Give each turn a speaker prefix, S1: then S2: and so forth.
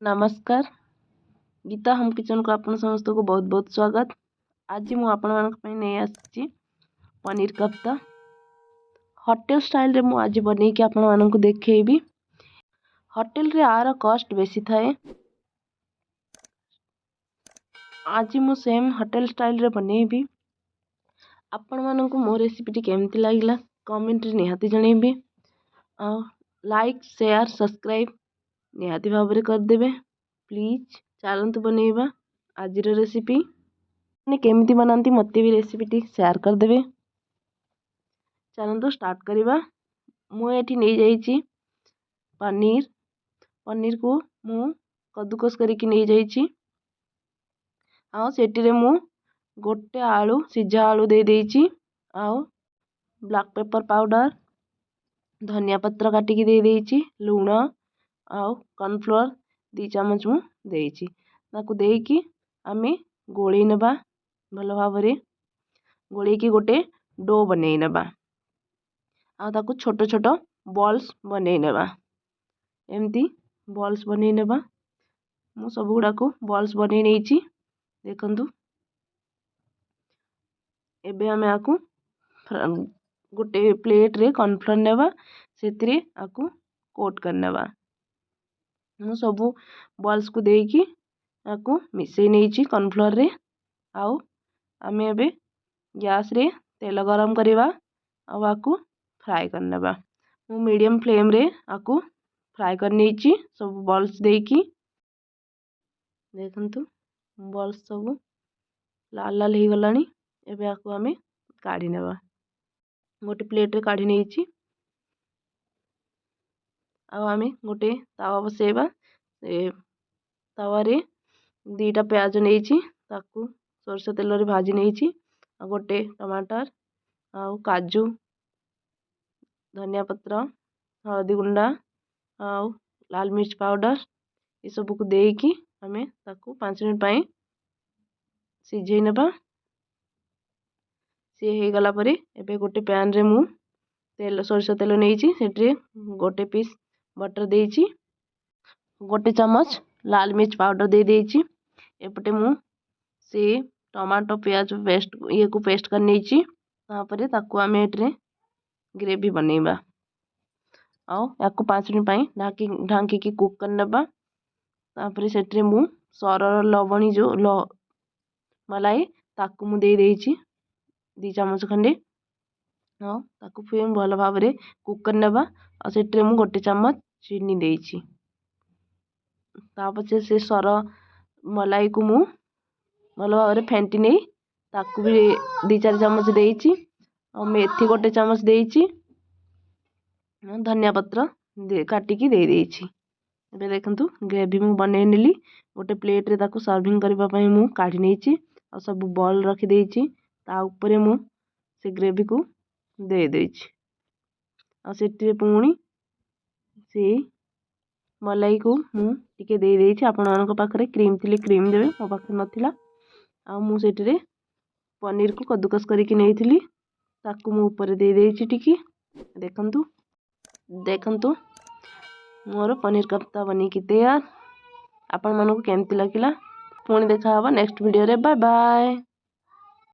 S1: ନମସ୍କାର, ଗୀତା ହୋମ୍ କିଚେନ୍କୁ ଆପଣ ସମସ୍ତଙ୍କୁ ବହୁତ ବହୁତ ସ୍ୱାଗତ। ଆଜି ମୁଁ ଆପଣମାନଙ୍କ ପାଇଁ ନେଇ ଆସିଛି ପନିର କୋଫ୍ତା। ହୋଟେଲ ଷ୍ଟାଇଲରେ ମୁଁ ଆଜି ବନେଇକି ଆପଣମାନଙ୍କୁ ଦେଖେଇବି। ହୋଟେଲରେ ଆର କଷ୍ଟ ବେଶୀ ଥାଏ। ଆଜି ମୁଁ ସେମ୍ ହୋଟେଲ ଷ୍ଟାଇଲରେ ବନେଇବି। ଆପଣମାନଙ୍କୁ ମୋ ରେସିପିଟି କେମିତି ଲାଗିଲା, କମେଣ୍ଟରେ ନିହାତି ଜଣେଇବେ ଆଉ ଲାଇକ୍, ସେୟାର, ସବସ୍କ୍ରାଇବ୍ ନିହାତି ଭାବରେ କରିଦେବେ ପ୍ଲିଜ୍। ଚାଲନ୍ତୁ ବନେଇବା ଆଜିର ରେସିପି। ମାନେ କେମିତି ବନାନ୍ତି, ମୋତେ ବି ରେସିପିଟି ସେୟାର କରିଦେବେ। ଚାଲନ୍ତୁ ଷ୍ଟାର୍ଟ କରିବା। ମୁଁ ଏଠି ନେଇଯାଇଛି ପନିର। ପନିରକୁ ମୁଁ କଦୁକସ କରିକି ନେଇଯାଇଛି ଆଉ ସେଠିରେ ମୁଁ ଗୋଟେ ଆଳୁ, ସିଝା ଆଳୁ ଦେଇଦେଇଛି ଆଉ ବ୍ଲାକ୍ ପେପର୍ ପାଉଡ଼ର, ଧନିଆ ପତ୍ର କାଟିକି ଦେଇଦେଇଛି, ଲୁଣ ଆଉ କର୍ଣ୍ଣଫ୍ଲୋର୍ 2 ଚାମଚ ମୁଁ ଦେଇଛି। ତାକୁ ଦେଇକି ଆମେ ଗୋଳେଇ ନେବା। ଭଲ ଭାବରେ ଗୋଳେଇକି ଗୋଟେ do ବନେଇ ନେବା ଆଉ ତାକୁ ଛୋଟ ଛୋଟ ବଲ୍ସ ବନେଇ ନେବା। ଏମିତି ବଲ୍ସ ବନେଇ ନେବା। ମୁଁ ସବୁଗୁଡ଼ାକୁ ବଲ୍ସ ବନେଇ ନେଇଛି, ଦେଖନ୍ତୁ। ଏବେ ଆମେ ଆକୁ ଗୋଟେ ପ୍ଲେଟ୍ରେ କର୍ଣ୍ଣଫ୍ଲୋର୍ ନେବା, ସେଥିରେ ଆକୁ କୋଟ୍ କରିନେବା। ମୁଁ ସବୁ ବଲ୍ସକୁ ଦେଇକି ଆକୁ ମିଶାଇ ନେଇଛି କର୍ଣ୍ଣଫ୍ଲୋର୍ରେ। ଆଉ ଆମେ ଏବେ ଗ୍ୟାସ୍ରେ ତେଲ ଗରମ କରିବା ଆଉ ଆକୁ ଫ୍ରାଏ କରିନେବା। ମୁଁ ମିଡ଼ିୟମ୍ ଫ୍ଲେମ୍ରେ ଆକୁ ଫ୍ରାଏ କରିନେଇଛି ସବୁ ବଲ୍ସ ଦେଇକି। ଦେଖନ୍ତୁ, ବଲ୍ସ ସବୁ ଲାଲ ଲାଲ ହେଇଗଲାଣି। ଏବେ ଆକୁ ଆମେ କାଢ଼ି ନେବା। ଗୋଟେ ପ୍ଲେଟ୍ରେ କାଢ଼ି ନେଇଛି। ଆଉ ଆମେ ଗୋଟେ ତାୱା ବସେଇବା। ସେ ତାୱାରେ 2ଟା ପିଆଜ ନେଇଛି, ତାକୁ ସୋରିଷ ତେଲରେ ଭାଜି ନେଇଛି ଆଉ ଗୋଟେ ଟମାଟର ଆଉ କାଜୁ, ଧନିଆ ପତ୍ର, ହଳଦୀ ଗୁଣ୍ଡ ଆଉ ଲାଲ ମିର୍ଚ ପାଉଡ଼ର ଏସବୁକୁ ଦେଇକି ଆମେ ତାକୁ 5 ମିନିଟ୍ ପାଇଁ ସିଝେଇ ନେବା। ସିଏ ହେଇଗଲା ପରେ ଏବେ ଗୋଟେ ପ୍ୟାନ୍ରେ ମୁଁ ତେଲ, ସୋରିଷ ତେଲ ନେଇଛି। ସେଥିରେ ଗୋଟେ ପିସ୍ ବଟର୍ ଦେଇଛି, ଗୋଟେ ଚାମଚ ଲାଲ ମିର୍ଚ ପାଉଡ଼ର ଦେଇ ଦେଇଛି। ଏପଟେ ମୁଁ ସେ ଟମାଟୋ ପିଆଜ ପେଷ୍ଟ ଇଏକୁ ପେଷ୍ଟ କରି ନେଇଛି। ତାପରେ ତାକୁ ଆମେ ଏଥିରେ ଗ୍ରେଭି ବନେଇବା ଆଉ ୟାକୁ 5 ମିନିଟ୍ ପାଇଁ ଢାଙ୍କିକି କୁକ୍ କରିନେବା। ତାପରେ ସେଥିରେ ମୁଁ ସରର ଲବଣୀ, ଯେଉଁ ମଲାଇ, ତାକୁ ମୁଁ ଦେଇ ଦେଇଛି 2 ଚାମଚ ଖଣ୍ଡେ ଆଉ ତାକୁ ଫେର୍ ଭଲ ଭାବରେ କୁକ୍ କରିନେବା। ଆଉ ସେଥିରେ ମୁଁ ଗୋଟେ ଚାମଚ ଚିନି ଦେଇଛି। ତାପଛରେ ସେ ସର ମଲାଇକୁ ମୁଁ ଭଲ ଭାବରେ ଫେଣ୍ଟି ନେଇ ତାକୁ ବି 2-4 ଚାମଚ ଦେଇଛି ଆଉ ମେଥି ଗୋଟେ ଚାମଚ ଦେଇଛି, ଧନିଆ ପତ୍ର କାଟିକି ଦେଇ ଦେଇଛି। ଏବେ ଦେଖନ୍ତୁ, ଗ୍ରେଭି ମୁଁ ବନେଇ ନେଲି। ଗୋଟେ ପ୍ଲେଟ୍ରେ ତାକୁ ସର୍ଭିଂ କରିବା ପାଇଁ ମୁଁ କାଢ଼ି ନେଇଛି ଆଉ ସବୁ ବଲ୍ ରଖିଦେଇଛି। ତା ଉପରେ ମୁଁ ସେ ଗ୍ରେଭିକୁ ଦେଇଦେଇଛି ଆଉ ସେଥିରେ ପୁଣି ସେଇ ମଲାଇକୁ ମୁଁ ଟିକେ ଦେଇଦେଇଛି। ଆପଣମାନଙ୍କ ପାଖରେ କ୍ରିମ୍ ଥିଲେ କ୍ରିମ୍ ଦେବେ, ମୋ ପାଖରେ ନଥିଲା। ଆଉ ମୁଁ ସେଇଥିରେ ପନିରକୁ କଦୁକସ କରିକି ନେଇଥିଲି, ତାକୁ ମୁଁ ଉପରେ ଦେଇଦେଇଛି ଟିକେ। ଦେଖନ୍ତୁ, ଦେଖନ୍ତୁ, ମୋର ପନିର କୋଫ୍ତା ବନେଇକି ତୈୟାର। ଆପଣମାନଙ୍କୁ କେମିତି ଲାଗିଲା? ପୁଣି ଦେଖା ହେବ ନେକ୍ସଟ ଭିଡ଼ିଓରେ। Bye bye.